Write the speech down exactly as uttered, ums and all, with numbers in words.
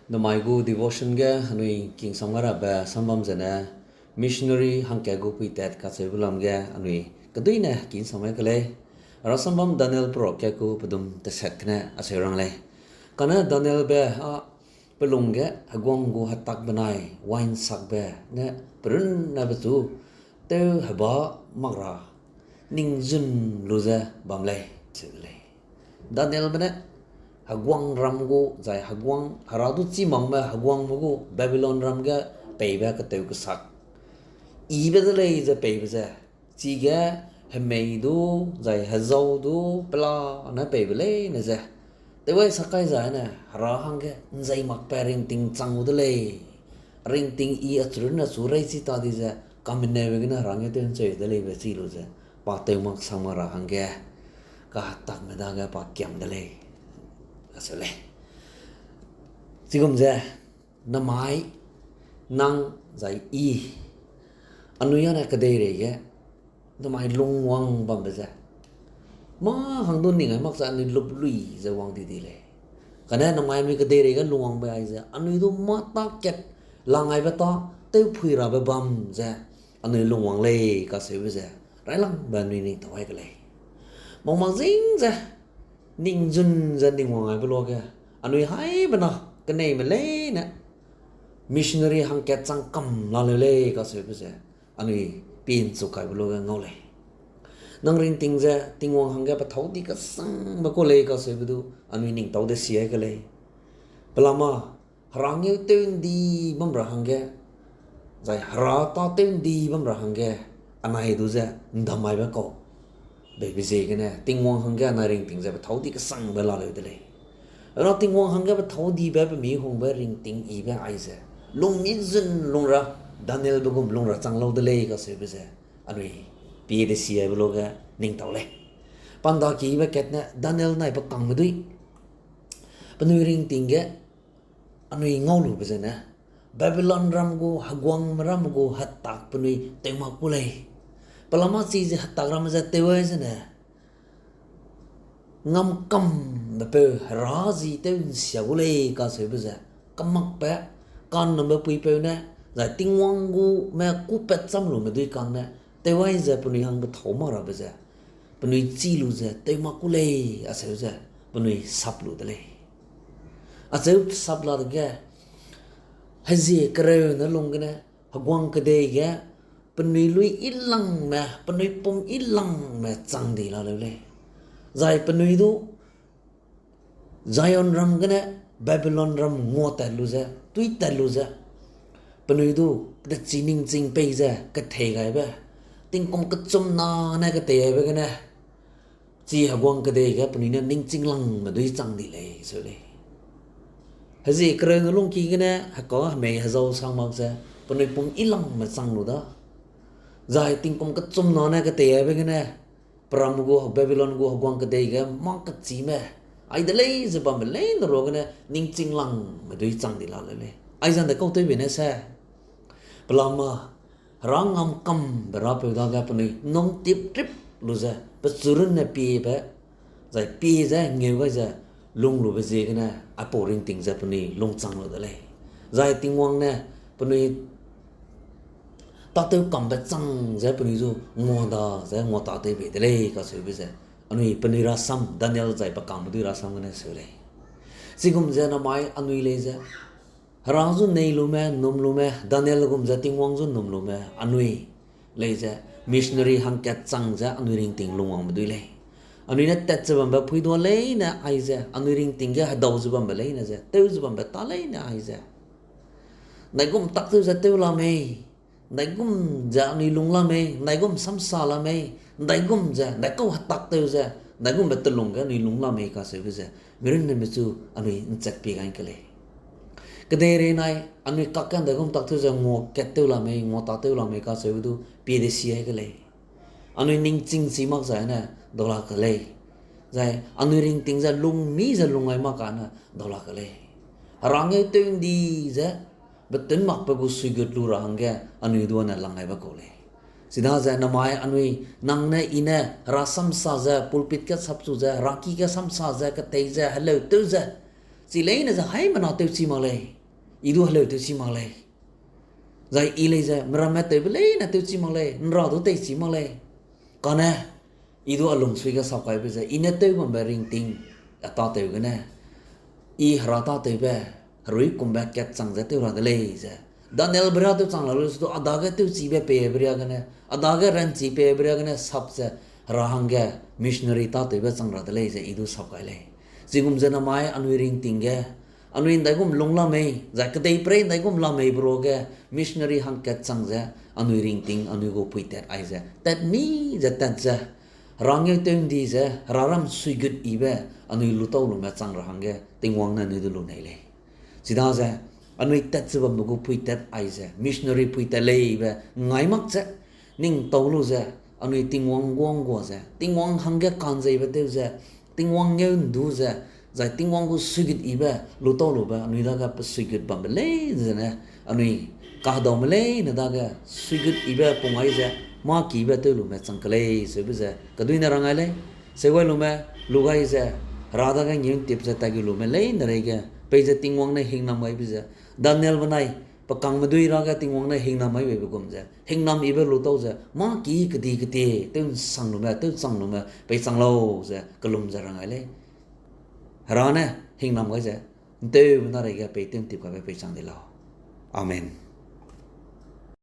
Namai gu devotion ge anui kingsam gai rabe sambam zene, missionary hangkat gu puitat kacheube lam ge anui keduine kingsam gai ke lei. Herasambam Daniel perok kat gu pedum teset gene acheu rang lei. Kane Danielbe â pelung ge heguang gu hetak benai wine sakbe ne perunne pechu tew heba mak ra ningzun lu ze bam lei, cheu de lei. Danielbe ne heguangram gu, zai heguang hera du chî makme heguangme gu Babilonram ge peibe ketew kesak yibe de lei ze peibe ze, chige hemei du, zai hezau du, pelane peibe leine ze, tewai sak kai zai ne hera hangge ’nzei makbe ringting chang gu de lei. Ringting i achu runne achu rei chi ta di ze, kameneube gene hera ngeu tew ’ncheu de leibe chi lu ze, pa tew mak sang mak ra hangge, kahetakme dage pa kiam de lei, acheu lei. Chigum ze, namai, nang, zai i, anui â ne kedeirei ge, namai lungwang bambe ze, mâ hang du ning ai mak ze anui lup lui ze wang di di lei. Kane namai anui kedeirei ge lungwangbe aize, anui du mâ tâ kat lang aibe tâ tewphui rabe bam ze, anui lungwang lei kacheube ze, railangbe anui ning tau ai ke lei. Mak mak zing ze, ningzun ze ningwang aibe luage, anui haibena keneime leine missionary hangkat chang kam laleu lei kacheube ze, anui pie ’nchu kaibe luage ngau lei. Nang ringting ze Tingwang hangge pethâu di kesangbe kau lei kacheube du, anui ning tau de si ai ke lei. Pelama, hera ngeu tew ’ndi bam ra hangge, zai hera tâ tew ’ndi bam ra hangge, anai du ze ’ndam aibe kau beibe ziegene, Tingwang hangge anai ringting ze pethâu di kesangbe laleu de lei. Ra Tingwang hangge pethâu dibe pemi hungbe ringting yibe aize, lung mi zun lung ra, Danielbe gum lung ra chang lau de lei kacheube ze, anui pie de si aibe luage ning tau lei. Pandakibe kat ne Daniel nai pe kangme dui, penui ringting ge anui ngau lube zene, Babilonram gu heguangme ramme gu hetak penui tew mak gu lei. Pelama chize hetak ramme ze tew ai zene, ngamkambe peu hera ji tew ’nsia gu lei kacheube ze, kamakbe, ka'nnambe puipeu ne, zai Tingwang gu me kûpat cham lume dui kang ne, tew ai ze penui hang pethâu mak rabe ze, penui chî lu ze tew mak gu lei, acheu ze penui sap lu de lei. Acheu sap la dege, hezie kereu ne lung gene, heguang kedei ge, penui lui yilangme, penui pum yilangme chang di laleu lei. Zai penui du, Zionram gene Babilonram nguatat lu ze, tuitat lu ze, penui du, dechi ningching pei ze, kethei gaibe, tingkum kechum na ne ketei gaibe gene, chi heguang kedei ge penui ne ningching langme dui chang di lei, seu lei. Hezie kereu ne lungki gene, heka hemei hezau sang mak ze, penui pum yilangme chang lu da. Zai tingkum kechum na ne ketei gaibe gene, peram gu, Babilon gu heguang kedei ge mâ kechime, ai de lei ze bambe leine ruagene ningching langme dui chang di laleu lei. Aize ’ndaikau tewbe ne se, pelama, hera ngamkambe rapeu dage penui nung tiprip lu ze, pechu runne piebe, zai pie ze ngeu gai ze, lung lube ziegene, aipau ringting ze penui lungchang lu de lei. Zai Tingwang ne penui tâtew kambe chang ze penui zu nguada ze nguatâtew bei de lei kacheube ze, anui penui rasam, Daniel zai pe kangme dui rasam gene seu lei. Chigum ze namai anui lei ze, hera zu nei lume, num lume, Daniel gum ze Tingwang zu num lume, anui lei ze, missionary hangkat chang ze anui ringting lungwangbe dui lei. Anui ne tat ze bambe puidua leine aize, anui ringting ge hedau ze bambe leine ze, tew ze bambe tâ leine aize, ’ndaigum taktew ze tew la mei, ’ndaigum ze anui lung la mei, ’ndaigum samsa la mei, ’ndaigum ze, ’ndaikau hetaktew ze, ’ndaigumbe telung ge anui lung la mei kacheube ze, mirunne mechu anui ’nchat pie gai ke lei. Kedeirei nai, anui kakge ’ndaigum taktew ze nguakat tew la mei, nguatâtew la mei kacheube du pie de si ai ke lei. Anui ningching chi mak zai ne daula ke lei. Zai anui ringting ze lungmi ze lung ai mak kane daula ke lei. Hera ngeu tew ’ndi ze, betun makbe gu suigut lu ra hangge anui duane lang aibe kau lei. Chidaze namai anui, nang ne i ne, hera samsa ze, pulpit ge sapchu ze, heraki ge samsa ze, ketei ze, heleu tew ze, chi leine ze haimena tewchi mak lei. I du heleu tewchi mak lei. Zai i lei ze meramme tewbe leine tewchi mak lei, ’nra du teichi mak lei. Kane, i du a lungsui ge sapkaibe ze, i ne tew bambe ringting a tâtew gene, i Hera tâtewbe, herui kumbe kat chang ze tew ra de lei ze. Danielbe riâ tew chang la lu se du, a dage tewchibe peibe riâ gene, a dage ranchi peibe riâ gene sap ze, Hera hangge missionary tâtewbe chang ra de lei ze i du sapkai lei. Chigum ze namai anui ringting ge, anui ’ndaigum lung la mei, zai kedeiperei ’ndaigum la meibe ruage, missionary hangkat chang ze, anui ringting, anui gu puitat aize tat mi ze tat ze, Hera ngeutew ’ndi ze, Hera ram suigut yibe, anui lutau lume chang ra hangge Tingwang ne anui du lu nei lei. Chidaze, anui tat ze bambe gu puitat aize missionary puitat leibe ngai mak ze, ning tau lu ze, anui Tingwang guang gua ze, Tingwang hangge ka'nzeibe tew ze, Tingwang ngeu ’ndu ze, zai Tingwang gu suigut yibe lutau lube anui dage pe suigut bambe lei zene, anui kahedaume leine dage suigut yibe pung ai ze, mâ kibe tew lume chang ke lei seube ze keduine rang ai lei. Seugai lume, lu gai ze, Hera dage ngeu ’ntip ze taige lume leine reige peize Tingwang ne hingnam gaibe ze, Danielbe nai, pe kangme dui rage Tingwang ne hingnam gai beibe gum ze, hingnam yibe lutau ze, mâ ki kedi ketie, tew ’nsang lume, tew chang lume peichang lau ze kellum ze rang ai lei. Hera ne hingnam gai ze, ’nteube na reige pei tew ’ntip kaibe peichang di lau. Amen.